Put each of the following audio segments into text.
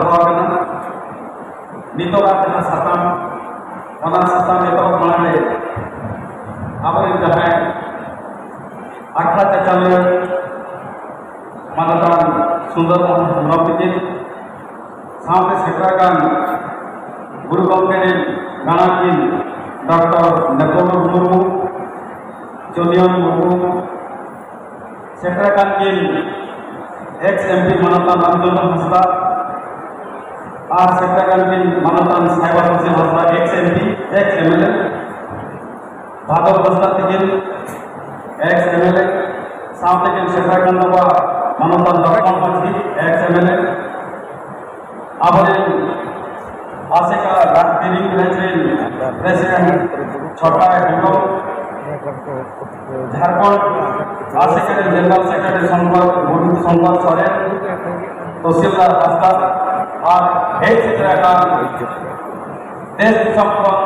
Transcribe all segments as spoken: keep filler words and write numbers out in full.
ᱫᱚᱦᱚ ᱟᱠᱟᱱᱟ᱾ ᱱᱤᱛᱚᱜᱟᱜ ᱡᱟᱦᱟᱸ ᱥᱟᱛᱟᱢ, ᱚᱱᱟ ᱥᱟᱛᱟᱢ ᱮᱛᱚᱦᱚᱵ ᱢᱟᱲᱟᱝ ᱨᱮ ᱟᱵᱚᱨᱮᱱ ᱡᱟᱦᱟᱸᱭ ᱟᱠᱷᱲᱟ ᱪᱟᱪᱞᱟᱣᱤᱭᱟᱹ ᱢᱟᱱᱚᱛᱟᱱ ᱥᱩᱱᱫᱚᱨ ᱢᱳᱦᱚᱱ ᱦᱮᱢᱵᱨᱚᱢ ᱛᱤᱠᱤᱱ, ᱥᱟᱶᱛᱮ ᱥᱮᱴᱮᱨ ᱟᱠᱟᱱ ᱜᱩᱨᱩ ᱜᱚᱢᱠᱮ ᱨᱮᱱ ᱜᱟᱬᱟ ᱠᱤᱱ ᱰᱚᱠᱴᱚᱨ ᱱᱮᱯᱚᱞ ᱢᱩᱨᱢᱩ, ᱡᱚᱱᱤᱭᱚᱱ ᱢᱩᱨᱢᱩ, ᱥᱮᱴᱮᱨ ᱟᱠᱟᱱ ᱠᱤᱱ ᱮᱠᱥ ᱮᱢ ᱯᱤ ᱢᱟᱱᱚᱛᱟᱱ ᱨᱟᱢᱪᱚᱸᱫᱽᱨᱚ ᱦᱟᱸᱥᱫᱟ ᱟᱨ ᱥᱮᱴᱮᱨ ᱟᱠᱟᱱ ᱠᱤᱱ ᱢᱟᱱᱚᱛᱟᱱ Saiba Hussain Hansda, ex M P, ex M L A, Bhador Hansda ᱛᱤᱠᱤᱱ, ᱮᱠᱥ ᱮᱢ ᱮᱞ ᱮ, ᱥᱟᱶᱛᱮ ᱠᱤᱱ ᱥᱮᱴᱮᱨ ᱟᱠᱟᱱ ᱛᱟᱵᱚᱣᱟ ᱢᱟᱱᱚᱛᱟᱱ ᱞᱚᱠᱷᱢᱚᱱ ᱢᱟᱹᱡᱷᱤ, ᱮᱠᱥ ᱮᱢ ᱮᱞ ᱮ, ᱟᱵᱚᱨᱮᱱ ᱟᱥᱮᱠᱟ ᱨᱟᱡᱽ ᱛᱤᱨᱤᱝ ᱨᱮᱱ ᱯᱨᱮᱥᱤᱰᱮᱱᱴ ᱪᱷᱚᱴᱟ ᱦᱮᱢᱵᱨᱚᱢ, ᱡᱷᱟᱲᱠᱷᱚᱸᱰ ᱟᱥᱮᱠᱟ ᱨᱮᱱ ᱡᱮᱱᱟᱨᱮᱞ ᱥᱮᱠᱨᱮᱴᱟᱨᱤ ᱥᱚᱝᱵᱟᱫ ᱢᱩᱨᱢᱩ, ᱥᱚᱝᱵᱟᱫ ᱥᱚᱨᱮᱱ, ᱛᱚᱦᱥᱤᱞᱫᱟᱨ ᱦᱟᱸᱥᱫᱟ ᱟᱨ ᱦᱮᱡ ᱥᱮᱴᱮᱨ ᱟᱠᱟᱱ ᱫᱮᱥ ᱫᱤᱥᱚᱢ ᱠᱷᱚᱱ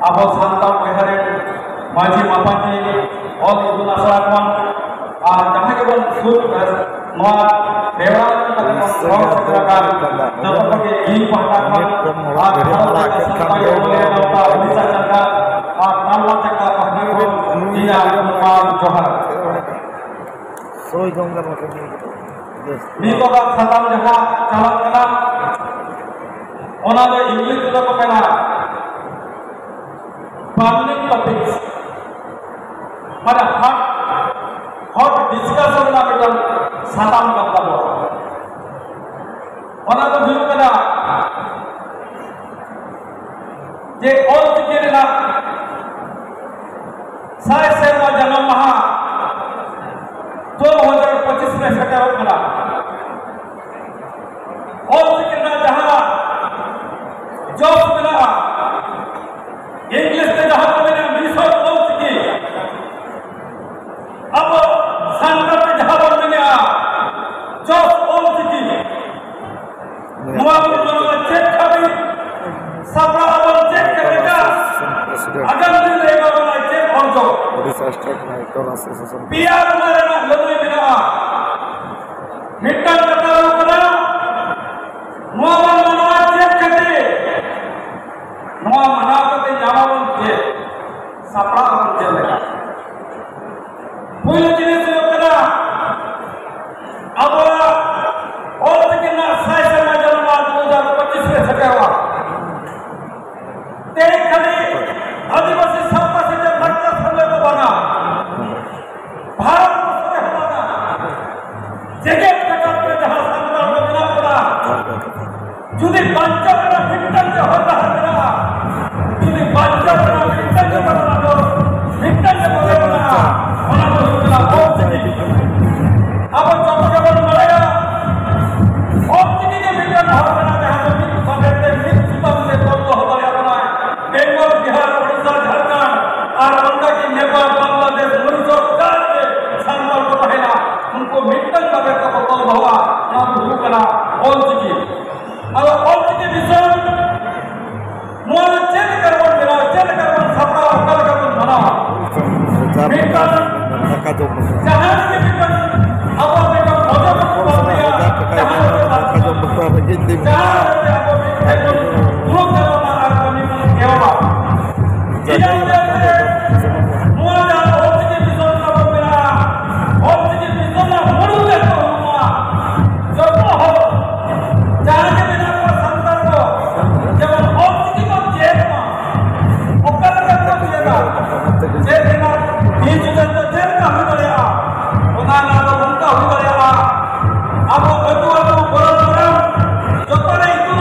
ᱟᱵᱚ ᱥᱟᱱᱛᱟᱲ ᱵᱚᱭᱦᱟ ᱨᱮᱱ ᱢᱟᱹᱡᱷᱤ ᱢᱟᱯᱟᱡᱤ, ᱚᱞ ᱤᱛᱩᱱ ᱟᱥᱲᱟ ᱠᱷᱚᱱ ᱟᱨ ᱡᱟᱦᱟᱸ ᱜᱮᱵᱚᱱ ᱥᱩᱨ ᱱᱚᱣᱟ ᱵᱮᱣᱨᱟ ᱤᱫᱤ ᱠᱟᱛᱮ ᱵᱚᱱ ᱜᱚᱲᱚ ᱥᱮᱴᱮᱨ ᱟᱠᱟᱱ ᱡᱚᱛᱚ ᱠᱚᱜᱮ ᱤᱧ ᱯᱟᱦᱴᱟ ᱠᱷᱚᱱ ᱟᱨ ᱵᱷᱟᱨᱚᱛ ᱨᱮᱱᱟᱜ ᱥᱟᱱᱛᱟᱲᱤ ᱚᱱᱚᱞᱤᱭᱟᱹ ᱜᱟᱶᱛᱟ ᱩᱲᱤᱥᱥᱟ ᱪᱟᱸᱜᱟ ᱟᱨ ᱛᱟᱞᱢᱟ ᱪᱟᱸᱜᱟ ᱯᱟᱦᱴᱟ ᱠᱷᱚᱱ ᱤᱧᱟᱹᱜ ᱢᱟᱱ ᱡᱚᱦᱟᱨ᱾ ᱥᱳᱭ ᱜᱚᱝᱜᱟ ᱢᱚᱴᱚᱨ ᱱᱤᱛᱚᱜᱟᱜ ᱥᱟᱛᱟᱢ ᱡᱟᱦᱟᱸ ᱪᱟᱞᱟᱜ ᱠᱟᱱᱟ, ᱚᱱᱟ ᱫᱚ ᱤᱝᱞᱤᱥ ᱛᱮᱫᱚ ᱠᱚ ᱢᱮᱱᱟ ᱵᱟᱨᱱᱤᱝ ᱴᱚᱯᱤᱠᱥ, ᱢᱟᱱᱮ ᱦᱚᱴ ᱦᱚᱴ ᱰᱤᱥᱠᱟᱥᱚᱱ ᱨᱮᱱᱟᱜ ᱢᱤᱫᱴᱟᱝ ᱥᱟᱛᱟᱢ ᱠᱟᱱ ᱛᱟᱵᱚᱱᱟ᱾ ᱚᱱᱟ ᱫᱚ ᱦᱩᱭᱩᱜ ᱠᱟᱱᱟ ᱡᱮ ᱚᱞ ᱪᱤᱠᱤ ᱨᱮᱱᱟᱜ ᱥᱟᱭ ᱥᱮᱨᱢᱟ ᱡᱟᱱᱟᱢ ᱢᱟᱦᱟ ᱫᱩ ᱦᱟᱡᱟᱨ ᱯᱚᱸᱪᱤᱥ ᱨᱮ ᱥᱮᱴᱮᱨᱚᱜ ᱠᱟᱱᱟ᱾ ᱚᱞ ᱪᱤᱠᱤ ᱨᱮᱱᱟᱜ ᱡᱟᱦᱟᱸ ᱡᱚᱥ ᱢᱮᱱᱟᱜᱼᱟ, ᱤᱝᱞᱤᱥ ᱛᱮ ᱡᱟᱦᱟᱸ ᱠᱚ ᱢᱮᱱᱟ ᱢᱤᱥᱚᱱ ᱚᱞ ᱪᱤᱠᱤ, ᱟᱵᱚ ᱥᱟᱱᱛᱟᱲ ᱛᱮ ᱡᱟᱦᱟᱸ ᱵᱚᱱ ᱢᱮᱱᱮᱜᱼᱟ ᱡᱚᱥ ᱚᱞ ᱪᱤᱠᱤ, ᱱᱚᱣᱟ ᱠᱚ ᱢᱟᱱᱣᱟ ᱪᱮᱫ ᱠᱷᱟᱹᱛᱤᱨ ᱥᱟᱯᱲᱟᱣ ᱟᱵᱚᱱ ᱪᱮᱫ ᱞᱮᱠᱟ? ᱟᱜᱟᱢ ᱫᱤᱱ ᱨᱮ ᱮᱢᱟ ᱵᱚᱱᱟ ᱪᱮᱫ ᱚᱨᱡᱚ? ᱯᱮᱭᱟ ᱚᱱᱟ ᱨᱮᱱᱟᱜ ᱞᱟᱹᱲᱦᱟᱹᱭ ᱢᱮᱱᱟᱜᱼᱟ᱾ ᱢᱤᱫᱴᱟᱝ ᱠᱟᱛᱷᱟ ᱦᱩᱭᱩᱜ ᱠᱟᱱᱟ ᱡᱩᱫᱤ ᱵᱟᱧᱪᱟᱣ ᱨᱮᱱᱟᱜ ᱢᱤᱫᱴᱟᱝ ᱜᱮ ᱦᱚᱨ ᱰᱟᱦᱟᱨ ᱢᱮᱱᱟᱜᱼᱟ, ᱡᱩᱫᱤ ᱵᱟᱧᱪᱟᱣ ᱨᱮᱱᱟᱜ ᱢᱤᱫᱴᱟᱝ ᱜᱮ ᱦᱚᱨ ᱰᱟᱦᱟᱨ, ᱢᱤᱫᱴᱟᱝ ᱜᱮ ᱦᱚᱨ ᱢᱮᱱᱟᱜᱼᱟ, ᱚᱱᱟ ᱫᱚ ᱦᱩᱭᱩᱜ ᱠᱟᱱᱟ ᱚᱞ ᱪᱤᱠᱤ᱾ ᱟᱵᱚ ᱡᱚᱛᱚ ᱜᱮᱵᱚᱱ ᱵᱟᱲᱟᱭᱟ, ᱚᱞ ᱪᱤᱠᱤ ᱜᱮ ᱢᱤᱫᱴᱟᱝ ᱦᱚᱨ ᱠᱟᱱᱟ, ᱡᱟᱦᱟᱸ ᱫᱚ ᱢᱤᱫ ᱵᱟᱵᱮᱨ ᱛᱮ ᱢᱤᱫ ᱥᱩᱛᱟᱢ ᱛᱮ ᱛᱚᱞ ᱫᱚᱦᱚ ᱫᱟᱲᱮᱭᱟᱵᱚᱱᱟᱭ᱾ ᱵᱮᱝᱜᱚᱞ, ᱵᱤᱦᱟᱨ, ᱳᱰᱤᱥᱟ, ᱡᱷᱟᱲᱠᱷᱚᱸᱰ ᱟᱨ ᱚᱱᱠᱟ ᱜᱮ ᱱᱮᱯᱟᱞ, ᱵᱟᱝᱞᱟᱫᱮᱥ, ᱢᱚᱨᱤᱥᱚᱥ, ᱡᱟᱦᱟᱸ ᱨᱮ ᱥᱟᱱᱛᱟᱲ ᱠᱚ ᱛᱟᱦᱮᱱᱟ, ᱩᱱᱠᱩ ᱢᱤᱫᱴᱟᱝ ᱵᱟᱵᱮᱨ ᱛᱮᱠᱚ ᱛᱚᱞ ᱫᱚᱦᱚᱜᱼᱟ, ᱚᱱᱟ ᱫᱚ ᱦᱩᱭᱩᱜ ᱠᱟᱱᱟ ᱚᱞ ᱪᱤᱠᱤ᱾ ᱟᱫᱚ ᱚᱞ ᱪᱤᱠᱤ ᱢᱤᱥᱚᱱ ᱱᱚᱣᱟ ᱫᱚ ᱪᱮᱫ ᱞᱮᱠᱟ ᱨᱮᱵᱚᱱ ᱵᱮᱱᱟᱣᱟ, ᱪᱮᱫ ᱞᱮᱠᱟ ᱨᱮᱵᱚᱱ ᱥᱟᱯᱲᱟᱣᱟ, ᱚᱠᱟ ᱞᱮᱠᱟ ᱵᱚᱱ ᱢᱟᱱᱟᱣᱟ? ᱢᱤᱫᱴᱟᱝ ᱫᱟᱠᱟ ᱡᱚᱢ ᱠᱟᱛᱮ᱾ ᱡᱟᱦᱟᱸ ᱨᱮᱜᱮ ᱢᱤᱫᱴᱟᱝ ᱟᱵᱚ ᱢᱤᱫᱴᱟᱝ ᱚᱡᱮ ᱵᱚᱱ ᱯᱟᱞᱚᱱ ᱮᱫᱟ, ᱡᱟᱦᱟᱸ ᱨᱮᱜᱮ ᱟᱵᱚ ᱢᱤᱫᱴᱷᱮᱱ ᱵᱚᱱ ᱫᱩᱲᱩᱵ ᱠᱟᱱᱟ ᱟᱨ ᱠᱟᱹᱢᱤ ᱵᱚᱱ ᱮᱦᱚᱵᱟ᱾ ᱤᱱᱟᱹ ᱛᱟᱭᱚᱢ ᱛᱮ ᱱᱚᱣᱟ ᱡᱟᱦᱟᱸ ᱚᱞ ᱪᱤᱠᱤ ᱢᱤᱥᱚᱱ ᱛᱟᱵᱚᱱ ᱢᱮᱱᱟᱜᱼᱟ, ᱚᱞ ᱪᱤᱠᱤ ᱢᱤᱥᱚᱱ ᱨᱮᱱᱟᱜ ᱢᱩᱞ ᱞᱮᱠᱟ ᱦᱩᱭᱩᱜᱼᱟ, ᱡᱚᱛᱚ ᱦᱚᱲ ᱡᱟᱦᱟᱸ ᱜᱮ ᱢᱮᱱᱟᱜ ᱠᱚᱣᱟ ᱥᱟᱱᱛᱟᱲ ᱠᱚ, ᱡᱮᱢᱚᱱ ᱚᱞ ᱪᱤᱠᱤ ᱠᱚ ᱪᱮᱫ ᱢᱟ, ᱚᱠᱟ ᱞᱮᱠᱟ ᱠᱚ ᱪᱮᱫᱟ, ᱪᱮᱫ ᱨᱮᱱᱟᱜ ᱱᱤᱡ ᱪᱮᱛᱟᱱ ᱛᱮ ᱪᱮᱫ ᱞᱮᱠᱟ ᱦᱩᱭ ᱫᱟᱲᱮᱭᱟᱜᱼᱟ, ᱚᱱᱟ ᱨᱮᱱᱟᱜ ᱫᱚ ᱚᱱᱠᱟ ᱦᱩᱭ ᱫᱟᱲᱮᱭᱟᱜᱼᱟ᱾ ᱟᱵᱚ ᱟᱹᱛᱩ ᱟᱹᱛᱩ ᱜᱚᱲᱚ ᱜᱚᱲᱚ ᱡᱚᱛᱚ ᱨᱮ ᱤᱛᱩᱱ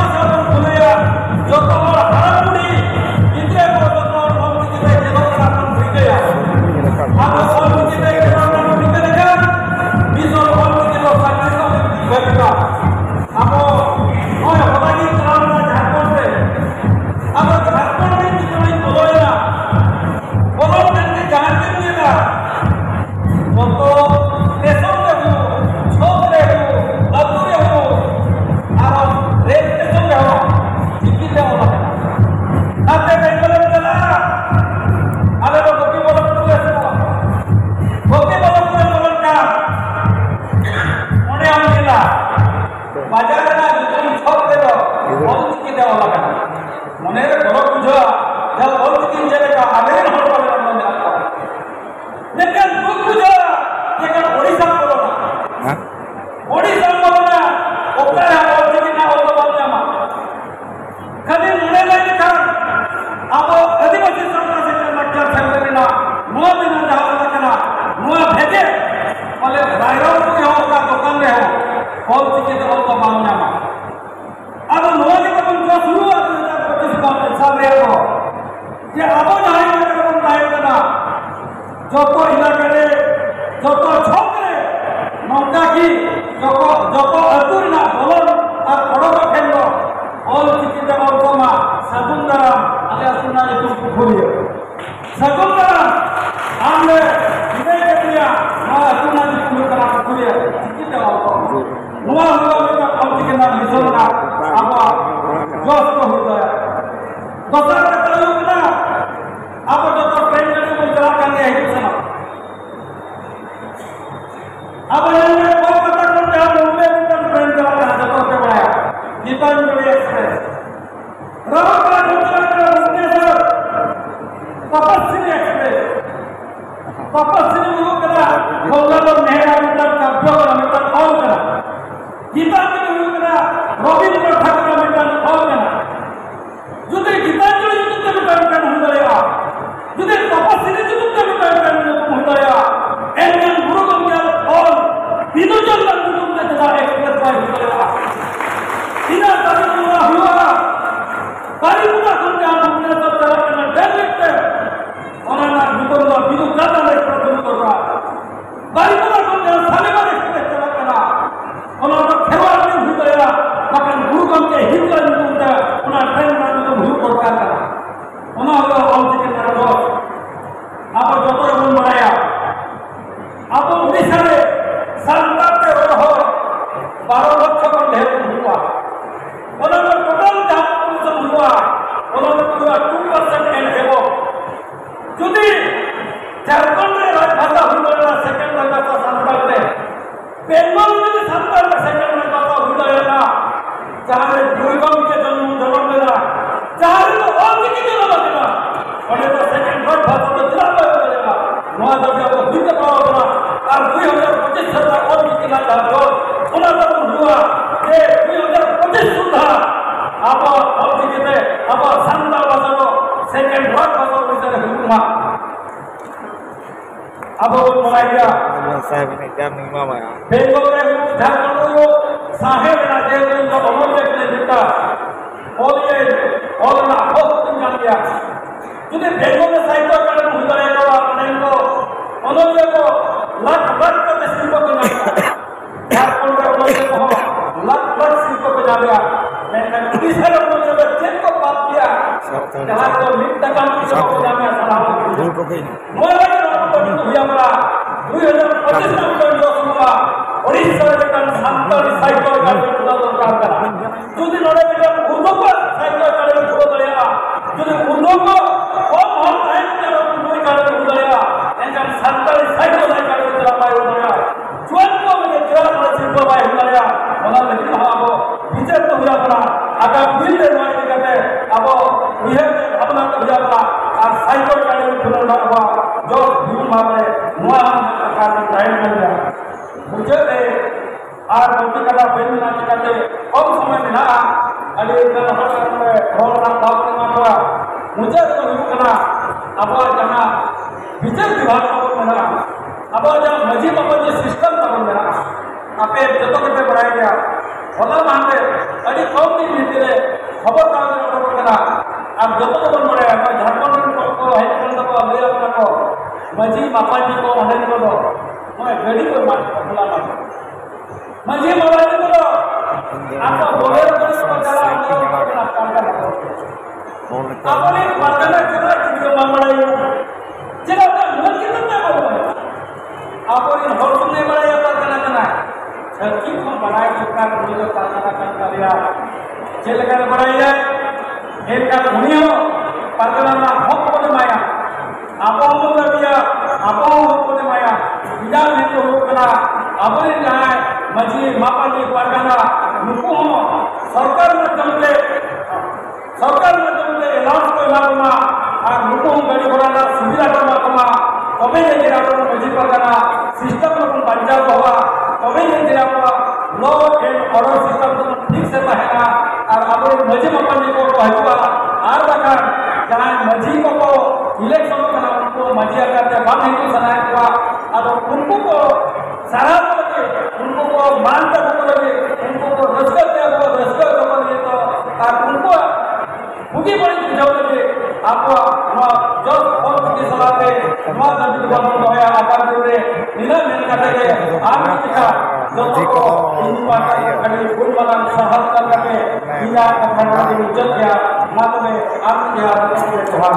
ᱟᱵᱚᱣᱟᱜ ᱡᱚᱥ ᱠᱚ ᱦᱩᱭ ᱫᱟᱲᱮᱭᱟᱜᱼᱟ᱾ ᱫᱚᱥᱟᱨ ᱠᱟᱛᱷᱟ ᱦᱩᱭᱩᱜ ᱠᱟᱱᱟ, ᱟᱵᱚ ᱡᱚᱛᱚ ᱴᱨᱮᱱ ᱜᱟᱹᱰᱤ ᱵᱚᱱ ᱪᱟᱞᱟᱜ ᱠᱟᱱ ᱜᱮᱭᱟ ᱦᱤᱡᱩᱜ ᱥᱮᱱᱚᱜ᱾ ᱟᱵᱚ ᱧᱮᱞ ᱢᱮ, ᱠᱳᱞᱠᱟᱛᱟ ᱠᱷᱚᱱ ᱡᱟᱦᱟᱸ ᱵᱳᱢᱵᱮ ᱢᱤᱫᱴᱟᱝ ᱴᱨᱮᱱ ᱪᱟᱞᱟᱜ ᱠᱟᱱᱟ, ᱡᱚᱛᱚ ᱦᱚᱲ ᱯᱮ ᱵᱟᱲᱟᱭᱟ, ᱜᱤᱛᱟᱧᱡᱚᱞᱤ ᱮᱠᱥᱯᱨᱮᱥ᱾ ᱨᱟᱣᱩᱨᱠᱮᱞᱟ ᱠᱷᱚᱱ ᱪᱟᱞᱟᱜ ᱠᱟᱱᱟ ᱵᱷᱩᱵᱽᱱᱮᱥᱚᱨ ᱛᱚᱯᱚᱥᱤᱱᱤ ᱮᱠᱥᱯᱨᱮᱥ᱾ ᱛᱚᱯᱚᱥᱤᱱᱤ ᱦᱩᱭᱩᱜ ᱠᱟᱱᱟ ᱜᱚᱝᱜᱟᱫᱷᱚᱨ ᱢᱮᱦᱮᱨᱟᱜ ᱢᱤᱫᱴᱟᱝ ᱠᱟᱵᱽᱭᱚ ᱠᱟᱱᱟ, ᱢᱤᱫᱴᱟᱝ ᱚᱞ ᱠᱟᱱᱟ᱾ ᱜᱤᱛᱟᱧᱡᱚᱞᱤ ᱦᱩᱭᱩᱜ ᱠᱟᱱᱟ ᱨᱚᱵᱤᱱᱫᱨᱚ ᱴᱷᱟᱠᱩᱨᱟᱜ ᱢᱤᱫᱴᱟᱝ ᱚᱞ ᱠᱟᱱᱟ᱾ ᱡᱩᱫᱤ ᱜᱤᱛᱟᱧᱡᱚᱞᱤ ᱧᱩᱛᱩᱢ ᱛᱮ ᱢᱤᱫᱴᱟᱝ ᱴᱨᱮᱱ ᱦᱩᱭ ᱫᱟᱲᱮᱭᱟᱜᱼᱟ, ᱡᱩᱫᱤ ᱛᱚᱯᱚᱥᱤᱱᱤ ᱧᱩᱛᱩᱢ ᱛᱮ ᱢᱤᱫᱴᱟᱝ ᱴᱨᱮᱱ ᱧᱩᱛᱩᱢ ᱦᱩᱭ ᱫᱟᱲᱮᱭᱟᱜᱼᱟ, ᱮᱱᱠᱷᱟᱱ ᱜᱩᱨᱩ ᱜᱚᱢᱠᱮᱭᱟᱜ ᱚᱞ ᱵᱤᱫᱩ ᱪᱟᱸᱫᱟᱱ ᱧᱩᱛᱩᱢ ᱛᱮ ᱪᱮᱫᱟᱜ ᱮᱠᱥᱯᱨᱮᱥ ᱵᱟᱭ ᱦᱩᱭ ᱫᱟᱲᱮᱭᱟᱜᱼᱟ? ᱤᱱᱟᱹ ᱛᱟᱭᱚᱢ ᱱᱚᱣᱟ ᱦᱩᱭᱩᱜᱼᱟ, ᱵᱟᱨᱤᱯᱟᱫᱟ ᱠᱷᱚᱱ ᱡᱟᱦᱟᱸ ᱵᱷᱩᱵᱽᱱᱮᱥᱚᱨ ᱪᱟᱞᱟᱜ ᱠᱟᱱᱟ ᱰᱟᱭᱨᱮᱠᱴ ᱴᱨᱮᱱ, ᱚᱱᱟ ᱨᱮᱱᱟᱜ ᱧᱩᱛᱩᱢ ᱫᱚ ᱵᱤᱫᱩ ᱪᱟᱸᱫᱟᱱ ᱮᱠᱥᱯᱨᱮᱥ ᱧᱩᱛᱩᱢ ᱫᱚᱨᱠᱟᱨ᱾ ᱵᱟᱨᱤᱯᱟᱫᱟ ᱠᱷᱚᱱ ᱡᱟᱦᱟᱸ ᱥᱟᱞᱮᱢᱟᱨ ᱮᱠᱥᱯᱨᱮᱥ ᱪᱟᱞᱟᱜ ᱠᱟᱱᱟ, ᱚᱱᱟ ᱫᱚ ᱠᱷᱮᱨᱣᱟᱲ ᱧᱩᱛᱩᱢ ᱦᱩᱭ ᱫᱟᱲᱮᱭᱟᱜᱼᱟ, ᱵᱟᱠᱷᱟᱱ ᱜᱩᱨᱩ ᱜᱚᱢᱠᱮ ᱦᱤᱡᱩᱜᱼᱟ ᱧᱩᱛᱩᱢ ᱛᱮ ᱚᱱᱟ ᱴᱨᱮᱱ ᱨᱮᱱᱟᱜ ᱧᱩᱛᱩᱢ ᱦᱩᱭᱩᱜ ᱫᱚᱨᱠᱟᱨ ᱠᱟᱱᱟ᱾ ᱚᱱᱟ ᱦᱩᱭᱩᱜᱼᱟ ᱚᱞ ᱪᱤᱠᱤ ᱨᱮᱱᱟᱜ ᱡᱚᱥ᱾ ᱟᱵᱚ ᱡᱚᱛᱚ ᱜᱮᱵᱚᱱ ᱵᱟᱲᱟᱭᱟ, ᱟᱵᱚ ᱩᱲᱤᱥᱥᱟ ᱨᱮ ᱥᱟᱱᱛᱟᱲ ᱛᱮ ᱨᱚᱲ ᱦᱚᱲ ᱵᱟᱨᱚ ᱞᱚᱠᱷᱚ ᱠᱷᱚᱱ ᱰᱷᱮᱨ ᱵᱚᱱ ᱦᱩᱭᱩᱜᱼᱟ᱾ ᱚᱱᱟ ᱫᱚ ᱴᱳᱴᱟᱞ ᱡᱟᱦᱟᱸ population ᱦᱩᱭᱩᱜᱼᱟ, ᱚᱱᱟ ᱫᱚ ᱯᱩᱨᱟᱹ two percent and above᱾ ᱡᱩᱫᱤ ᱡᱷᱟᱲᱠᱷᱚᱸᱰ ᱨᱮ ᱨᱟᱡᱽ ᱵᱷᱟᱥᱟ ᱦᱩᱭ ᱫᱟᱲᱮᱭᱟᱜᱼᱟ, ᱥᱮᱠᱮᱱᱰ ᱨᱟᱡᱽ ᱵᱷᱟᱥᱟ ᱥᱟᱱᱛᱟᱲ ᱛᱮ, ᱵᱮᱝᱜᱚᱞ ᱨᱮ ᱡᱩᱫᱤ ᱥᱟᱱᱛᱟᱲ ᱛᱮ ᱥᱮᱠᱮᱱᱰ ᱨᱟᱡᱽ ᱵᱷᱟᱥᱟ ᱦᱩᱭ ᱫᱟᱲᱮᱭᱟᱜᱼᱟ, ᱡᱟᱦᱟᱸ ᱨᱮ ᱜᱩᱨᱩ ᱜᱚᱢᱠᱮ ᱡᱚᱱᱢᱚ ᱡᱚᱱᱚᱢ ᱞᱮᱱᱟ, ᱡᱟᱦᱟᱸ ᱨᱮ ᱚᱞ ᱪᱤᱠᱤ ᱡᱚᱱᱚᱢ ᱟᱠᱟᱱᱟ, ᱚᱸᱰᱮ ᱫᱚ ᱥᱮᱠᱮᱱᱰ ᱨᱟᱡᱽ ᱵᱷᱟᱥᱟ ᱫᱚ ᱪᱮᱫᱟᱜ ᱵᱟᱭ ᱦᱩᱭ ᱫᱟᱲᱮᱭᱟᱜᱼᱟ? ᱱᱚᱣᱟ ᱫᱚ ᱟᱵᱚ ᱦᱩᱭ ᱛᱮ ᱯᱟᱲᱟᱣ ᱠᱟᱱᱟ᱾ ᱟᱨ ᱫᱩᱭ ᱦᱟᱡᱟᱨ ᱯᱚᱸᱪᱤᱥ ᱥᱮᱨᱢᱟ ᱚᱞ ᱪᱤᱠᱤ ᱨᱮᱱᱟᱜ ᱡᱟᱦᱟᱸ ᱫᱚ, ᱚᱱᱟ ᱫᱚ ᱵᱚᱱ ᱦᱩᱭᱩᱜᱼᱟ ᱡᱮ ᱫᱩᱭ ᱦᱟᱡᱟᱨ ᱯᱚᱸᱪᱤᱥ ᱥᱩᱫᱷᱟ ᱟᱵᱚᱣᱟᱜ ᱚᱞ ᱪᱤᱠᱤ ᱛᱮ ᱟᱵᱚᱣᱟᱜ ᱥᱟᱱᱛᱟᱲ ᱵᱷᱟᱥᱟ ᱫᱚ ᱥᱮᱠᱮᱱᱰ ᱨᱟᱡᱽ ᱵᱷᱟᱥᱟ ᱩᱲᱤᱥᱥᱟ ᱨᱮ ᱦᱩᱭᱩᱜ ᱢᱟ᱾ ᱟᱵᱚ ᱵᱚᱱ ᱵᱟᱲᱟᱭ ᱜᱮᱭᱟ᱾ ᱟᱵᱚ ᱥᱟᱦᱮᱵᱽ ᱮᱱᱮᱡ ᱜᱟᱱ ᱱᱤᱢᱟ ᱢᱟᱭᱟ᱾ ᱵᱮᱝᱜᱚᱞ ᱨᱮ ᱡᱷᱟᱲᱠᱷᱚᱸᱰ ᱨᱮ ᱥᱟᱦᱮᱵᱽ ᱮᱱᱟ, ᱡᱮᱦᱮᱛᱩ ᱤᱧ ᱫᱚ ᱚᱱᱚᱞᱤᱭᱟᱹ ᱠᱟᱹᱱᱟᱹᱧ, ᱢᱤᱫᱴᱟᱝ ᱚᱞ ᱤᱭᱟᱹ, ᱚᱞ ᱨᱮᱱᱟᱜ ᱦᱚᱠ ᱦᱚᱸᱧ ᱧᱟᱢ ᱜᱮᱭᱟ᱾ ᱡᱩᱫᱤ ᱵᱮᱝᱜᱚᱞ ᱨᱮ ᱥᱟᱦᱤᱛᱛᱚ ᱮᱠᱟᱰᱮᱢᱤ ᱦᱩᱭ ᱫᱟᱲᱮᱭᱟᱜᱼᱟ, ᱚᱸᱰᱮ ᱫᱚ ᱚᱱᱚᱞᱤᱭᱟᱹ ᱠᱚ ᱞᱟᱠᱷ ᱞᱟᱠᱷ ᱠᱟᱛᱮ ᱥᱤᱨᱯᱟᱹ ᱠᱚ ᱧᱟᱢ ᱮᱫᱟ᱾ ᱡᱷᱟᱲᱠᱷᱚᱸᱰ ᱨᱮ ᱚᱱᱚᱞᱤᱭᱟᱹ ᱠᱚᱦᱚᱸ ᱞᱟᱠᱷ ᱞᱟᱠᱷ ᱥᱤᱨᱯᱟᱹ ᱠᱚ ᱧᱟᱢ ᱮᱫᱟ᱾ ᱢᱮᱱᱠᱷᱟᱱ ᱩᱲᱤᱥᱥᱟ ᱨᱮ ᱚᱱᱚᱞᱤᱭᱟᱹ ᱫᱚ ᱪᱮᱫ ᱠᱚ ᱯᱟᱯ ᱜᱮᱭᱟ? ᱡᱟᱦᱟᱸᱭ ᱫᱚ ᱢᱤᱫ ᱴᱟᱠᱟ ᱦᱚᱸ ᱵᱟᱠᱚ ᱧᱟᱢ ᱮᱫᱟ, ᱥᱟᱱᱟᱢ ᱦᱚᱲ ᱠᱚ᱾ ᱱᱚᱣᱟ ᱞᱟᱹᱜᱤᱫ ᱱᱚᱣᱟ ᱠᱚ ᱠᱟᱹᱢᱤ ᱠᱚ ᱦᱩᱭ ᱟᱠᱟᱱᱟ᱾ ᱫᱩᱭ ᱦᱟᱡᱟᱨ ᱯᱚᱸᱪᱤᱥ ᱨᱮᱱᱟᱜ ᱢᱤᱫᱴᱟᱝ ᱡᱚᱥ ᱦᱩᱭᱩᱜᱼᱟ, ᱳᱰᱤᱥᱟ ᱨᱮ ᱢᱤᱫᱴᱟᱝ ᱥᱟᱱᱛᱟᱲᱤ ᱥᱟᱦᱤᱛᱛᱚ ᱮᱠᱟᱰᱮᱢᱤ ᱠᱷᱩᱞᱟᱹᱣ ᱫᱚᱨᱠᱟᱨ ᱠᱟᱱᱟ᱾ ᱟᱹᱰᱤ ᱜᱟᱱ ᱦᱚᱲ ᱱᱚᱰᱮ ᱨᱚᱲ ᱨᱮᱱᱟᱜ ᱫᱟᱣ ᱠᱚ ᱮᱢᱟ ᱠᱚᱣᱟ᱾ ᱢᱩᱪᱟᱹᱫ ᱫᱚ ᱦᱩᱭᱩᱜ ᱠᱟᱱᱟ, ᱟᱵᱚᱣᱟᱜ ᱡᱟᱦᱟᱸ ᱵᱤᱪᱟᱹᱨ ᱵᱤᱵᱷᱟᱜᱽ ᱛᱟᱵᱚᱱ ᱢᱮᱱᱟᱜᱼᱟ, ᱟᱵᱚᱣᱟᱜ ᱡᱟᱦᱟᱸ ᱢᱟᱹᱡᱷᱤ ᱢᱟᱯᱟᱡᱤ system ᱛᱟᱵᱚᱱ ᱢᱮᱱᱟᱜᱼᱟ, ᱟᱯᱮ ᱡᱚᱛᱚ ᱜᱮᱯᱮ ᱵᱟᱲᱟᱭ ᱜᱮᱭᱟ᱾ ᱦᱚᱞᱟ ᱢᱟᱦᱫᱮᱨ ᱟᱹᱰᱤ ᱠᱚᱢ ᱫᱤᱱ ᱵᱷᱤᱛᱤᱨ ᱨᱮ ᱠᱷᱚᱵᱚᱨ ᱠᱟᱜᱚᱡᱽ ᱨᱮ ᱚᱰᱚᱠ ᱟᱠᱟᱱᱟ, ᱟᱨ ᱡᱚᱛᱚ ᱜᱮᱵᱚᱱ ᱵᱟᱲᱟᱭᱟ, ᱱᱚᱣᱟ ᱡᱷᱟᱲᱠᱷᱚᱸᱰ ᱨᱮᱱ ᱠᱚ ᱦᱮᱡ ᱟᱠᱟᱱ ᱛᱟᱠᱚᱣᱟ, ᱞᱟᱹᱭ ᱟᱠᱟᱱᱟ ᱠᱚ, ᱢᱟᱹᱡᱷᱤ ᱢᱟᱯᱟᱡᱤ ᱠᱚ ᱚᱸᱰᱮ ᱠᱚᱫᱚ ᱱᱚᱜᱼᱚᱭ ᱜᱟᱹᱰᱤ ᱠᱚ ᱮᱢᱟᱫ ᱠᱚᱣᱟ ᱦᱚᱞᱟ ᱢᱟᱦᱫᱮᱨ᱾ ᱢᱟᱹᱡᱷᱤ ᱢᱟᱯᱟᱡᱤ ᱠᱚᱫᱚ ᱟᱠᱚ ᱵᱚᱞᱮ ᱨᱮ ᱠᱚ ᱪᱟᱞᱟᱜᱼᱟ, ᱚᱱᱟ ᱠᱚ ᱢᱮᱱᱟᱜ ᱠᱟᱱᱟ᱾ ᱟᱵᱚᱨᱮᱱ ᱯᱟᱨᱜᱟᱱᱟ ᱪᱮᱫᱟᱜ ᱪᱮᱫ ᱦᱚᱸ ᱵᱟᱝ ᱵᱟᱲᱟᱭᱟ? ᱪᱮᱫᱟᱜ ᱩᱱᱟᱹᱜ ᱢᱚᱡᱽ ᱠᱤᱛᱟᱹᱵ ᱛᱟᱵᱚᱱ? ᱟᱵᱚᱨᱮᱱ ᱦᱚᱲ ᱠᱚ ᱵᱟᱲᱟᱭᱟ ᱯᱟᱨᱜᱟᱱᱟ ᱠᱟᱱᱟ᱾ ᱪᱷᱟᱹᱛᱤᱠ ᱦᱚᱸ ᱵᱟᱲᱟᱭ ᱫᱚᱨᱠᱟᱨ, ᱩᱱᱤ ᱫᱚ ᱯᱟᱨᱜᱟᱱᱟ ᱠᱟᱱ ᱛᱟᱞᱮᱭᱟ᱾ ᱪᱮᱫ ᱞᱮᱠᱟ ᱨᱮ ᱵᱟᱲᱟᱭᱟ? ᱮᱱᱠᱷᱟᱱ ᱩᱱᱤ ᱦᱚᱸ ᱯᱟᱨᱜᱟᱱᱟ ᱨᱮᱱᱟᱜ ᱦᱚᱠ ᱵᱚᱱ ᱮᱢᱟᱭᱟ᱾ ᱟᱵᱚ ᱦᱚᱸ ᱵᱚᱱ ᱫᱟᱹᱵᱤᱭᱟ, ᱟᱵᱚ ᱦᱚᱸ ᱦᱚᱠ ᱵᱚᱱ ᱮᱢᱟᱭᱟ᱾ ᱪᱮᱫᱟᱜ ᱢᱮᱱᱛᱮ ᱦᱩᱭᱩᱜ ᱠᱟᱱᱟ, ᱟᱵᱚᱨᱮᱱ ᱡᱟᱦᱟᱸᱭ ᱢᱟᱹᱡᱷᱤ, ᱢᱟᱯᱟᱡᱤ, ᱯᱟᱨᱜᱟᱱᱟ, ᱱᱩᱠᱩ ᱦᱚᱸ ᱥᱚᱨᱠᱟᱨ ᱢᱟᱫᱽᱫᱷᱚᱢ ᱛᱮ ᱥᱚᱨᱠᱟᱨ ᱢᱟᱫᱽᱫᱷᱚᱢ ᱛᱮ allowance ᱠᱚ ᱮᱢᱟ ᱠᱚᱢᱟ, ᱟᱨ ᱱᱩᱠᱩ ᱦᱚᱸ ᱜᱟᱹᱰᱤ ᱜᱷᱚᱲᱟ ᱨᱮᱱᱟᱜ ᱥᱩᱵᱤᱫᱷᱟ ᱠᱚ ᱮᱢᱟ ᱠᱚᱢᱟ, ᱛᱚᱵᱮ ᱡᱮ ᱡᱮᱞᱟ ᱨᱮᱱ ᱢᱟᱹᱡᱷᱤ ᱯᱟᱨᱜᱟᱱᱟ system ᱨᱮᱵᱚᱱ ᱵᱟᱧᱪᱟᱣ ᱫᱚᱦᱚᱜᱼᱟ, ᱛᱚᱵᱮ ᱡᱮ ᱡᱮᱞᱟ ᱨᱮᱱᱟᱜ law and order system ᱫᱚ ᱴᱷᱤᱠ ᱥᱮ ᱛᱟᱦᱮᱱᱟ᱾ ᱟᱨ ᱟᱵᱚᱨᱮᱱ ᱢᱟᱹᱡᱷᱤ ᱢᱟᱯᱟᱡᱤ ᱠᱚ ᱦᱤᱡᱩᱜᱼᱟ, ᱟᱨ ᱵᱟᱠᱷᱟᱱ ᱡᱟᱦᱟᱸᱭ ᱢᱟᱹᱡᱷᱤ ᱠᱚᱠᱚ election ᱠᱟᱱᱟ, ᱩᱱᱠᱩ ᱢᱟᱹᱡᱷᱤ ᱟᱠᱟᱨ ᱛᱮ ᱵᱟᱝ ᱦᱤᱡᱩᱜ ᱥᱟᱱᱟᱭᱮᱫ ᱠᱚᱣᱟ, ᱟᱫᱚ ᱩᱱᱠᱩ ᱠᱚ ᱥᱟᱨᱦᱟᱣ ᱠᱚ ᱞᱟᱹᱜᱤᱫ, ᱩᱱᱠᱩ ᱠᱚ ᱢᱟᱱ ᱛᱟᱠᱚ ᱠᱚ ᱞᱟᱹᱜᱤᱫ, ᱩᱱᱠᱩ ᱠᱚ ᱨᱟᱹᱥᱠᱟᱹ ᱛᱮ ᱟᱵᱚ ᱨᱟᱹᱥᱠᱟᱹ ᱦᱚᱪᱚ ᱠᱚ ᱞᱟᱹᱜᱤᱫ ᱫᱚ, ᱟᱨ ᱩᱱᱠᱩᱣᱟᱜ ᱵᱩᱜᱤ ᱵᱟᱹᱲᱤᱡ ᱵᱩᱡᱷᱟᱹᱣ ᱞᱟᱹᱜᱤᱫ ᱟᱵᱚᱣᱟᱜ ᱱᱚᱣᱟ ᱡᱚᱥ ᱚᱞ ᱪᱤᱠᱤ ᱥᱟᱞᱟᱜ ᱛᱮ ᱱᱚᱣᱟ ᱫᱟᱹᱵᱤ ᱫᱚ ᱵᱟᱵᱚᱱ ᱫᱚᱦᱚᱭᱟ ᱟᱜᱟᱢ ᱫᱤᱱ ᱨᱮ᱾ ᱱᱤᱱᱟᱹᱜ ᱢᱮᱱ ᱠᱟᱛᱮ ᱜᱮ ᱟᱨ ᱢᱤᱫ ᱡᱚᱠᱷᱟ ᱡᱚᱛᱚ ᱠᱚ ᱤᱧ ᱯᱟᱦᱴᱟ ᱠᱷᱚᱱ ᱟᱹᱰᱤ ᱜᱩᱱ ᱢᱟᱱᱟᱣ ᱥᱟᱨᱦᱟᱣ ᱠᱟᱛᱮ ᱤᱧᱟᱹᱜ ᱠᱟᱛᱷᱟ ᱱᱚᱰᱮ ᱜᱮᱧ ᱢᱩᱪᱟᱹᱫ ᱜᱮᱭᱟ᱾ ᱢᱟ ᱛᱚᱵᱮ ᱟᱨ ᱢᱤᱫ ᱡᱚᱠᱷᱟ ᱡᱚᱛᱚ ᱠᱚᱜᱮ ᱡᱚᱦᱟᱨ᱾